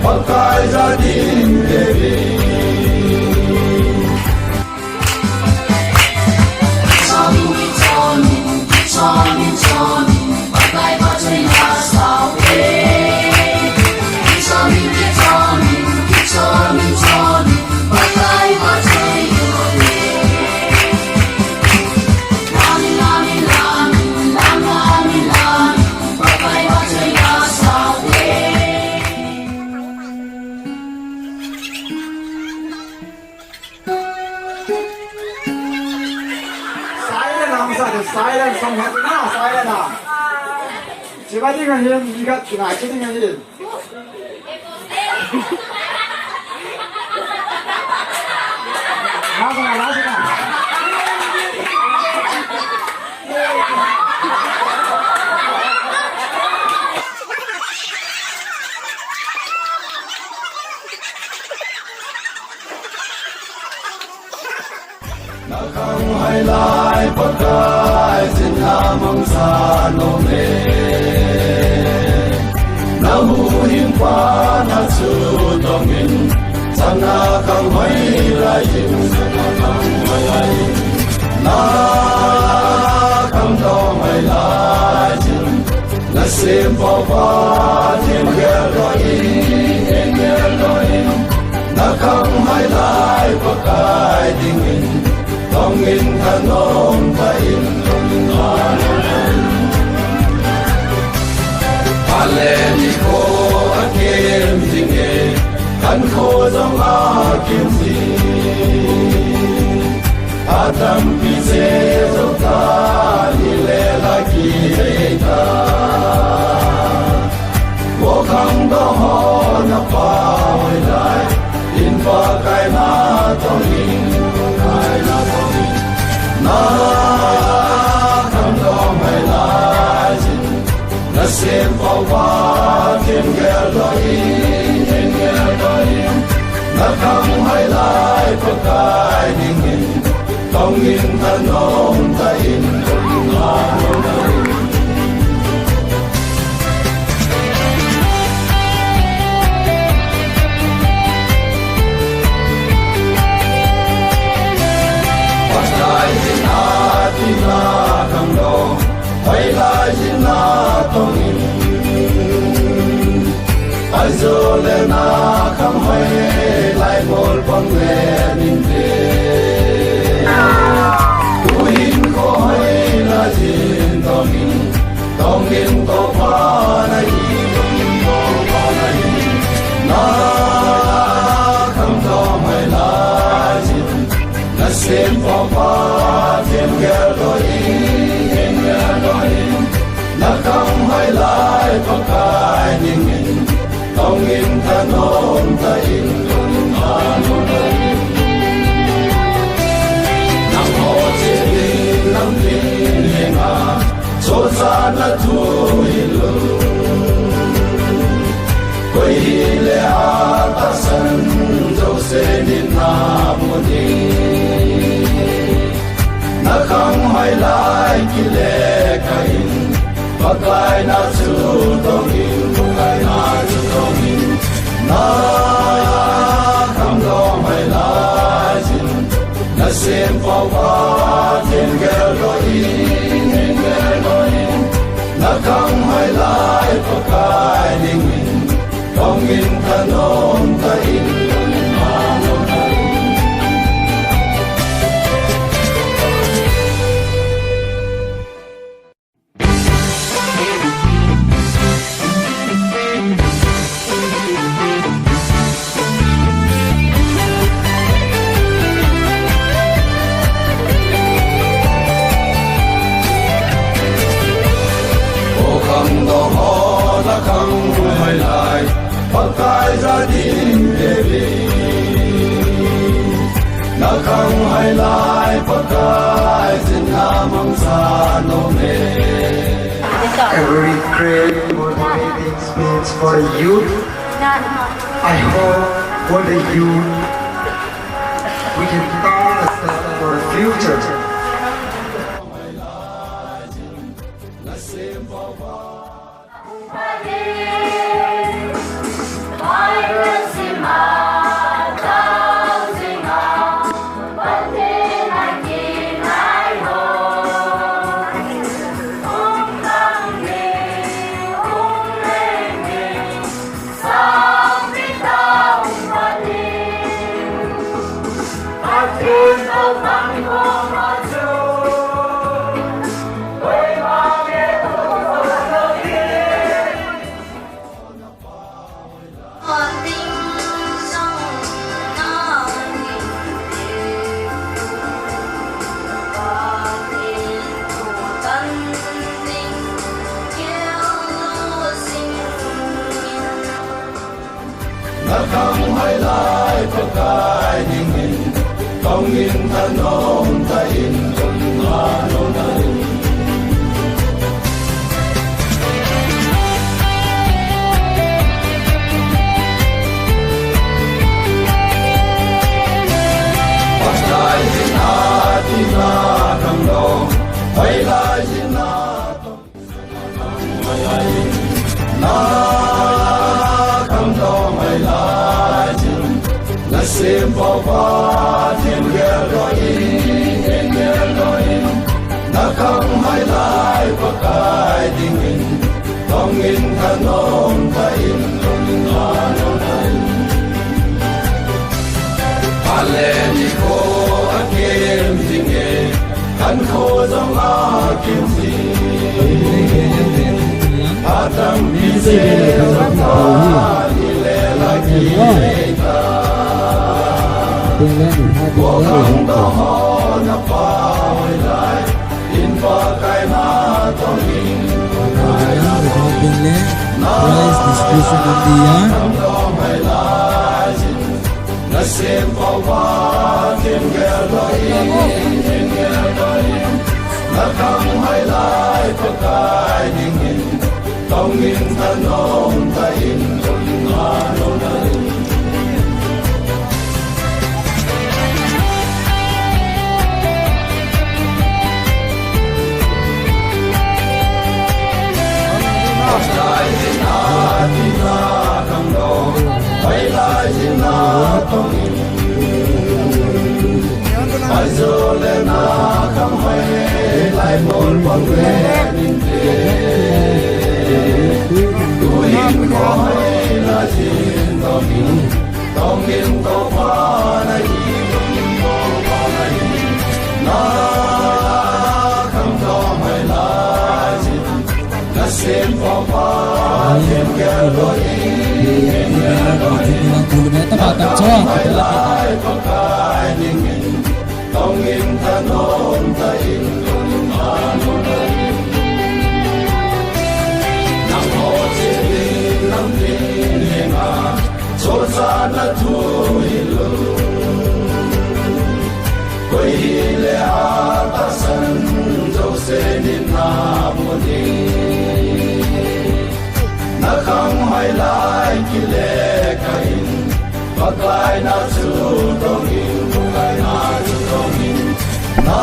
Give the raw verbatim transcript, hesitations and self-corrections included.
Pakai ja ding devi. Silent ang sa, silent song hat na, silent ang. Chiba ding ahin, igat kina, chiba ding ahin. Na khanghai lai Pakai, chin na mang sa nom e. Na huhhingpa na chu tongin, chan na khanghai lai in, chan na khanghai lai in. Na khanghai lai in. Na sempau Pathen gel doh in, gel doh in. Na khanghai lai Pakai dingin, tongin thanom tah in, tongin thanom tah in. Phat le nikho akem jing e, khankho jong akem jing. Atampi che jou ta, ni le la kihei ta. Vo khangdoh ho na pha hoilai in, Pakai na tongin, Pakai na tongin. Na khangdoh hoilai in. Na sempau Pathen gel doh in, gel doh in. Na khanghai lai Pakai dingin, tongin thanom tah in, thanom tah in. Pakai in a tina khangdoh hoilai in na tongin. Ajo le na khanghai lai bol pang le nin te. Tuhin kho hoilai in tongin. Tongin Toupa nahi, tongin Toupa nahi. Na khangdoh hoilai in. Na sempau Pathen gel doh in, gel doh in. Na khanghai lai Pakai dingin, tongin thanom tah in, thanom tah in. Nangho chiding lampi lenga, chonsetna thu hilou. Koi hile atahsan jouse nit na mu ding. Na khanghai lai kile kah in, Pakai na chu tongin, Pakai na chu tongin. Na khangdoh hoilai in. Na sempau Pathen gel doh in, gel doh in. Na khanghai lai Pakai dingin, tongin thanom tah in, thanom tah in. O khangdoh ho, na khanghai lai Pakai ja ding devi. Na khanghai lai Pakai, chin na mang sa nom e. A very great motivating speech for the youth. I hope for the youth, we can found a step for the future. Akhang hoilai Pakai dingin, tongin thanom tah in, tongin thanom tah in. Pakai dingin, akhang dong, hoilai dingin, Na khangdong hoilai jin, na sempau Pathen geldoh in, geldoh in. Na khang hoilai Pakai dingin, tongin thanom tah in, tongin thanom tah in. Ale nikho akem jinge, khankho jong akem jing. Atampi jeng jong kha, ile la kile ta. Ko khangdong ho na pao lai. In Pakai na tongin, Pakai na tongin. Prize distribution on the, ah, khangdong hoilai jin. Na sempau Pathen geldoh in, geldoh in. Na khang hoilai Pakai dingin, tongin thanom tah in, tongin thanom tah in. Chuleh na thu hilou. Koi hile atahsan jouse nit na mu ding. Na khang hoilai kile kah in, Pakai na chu tongin, Pakai na chu tongin. Na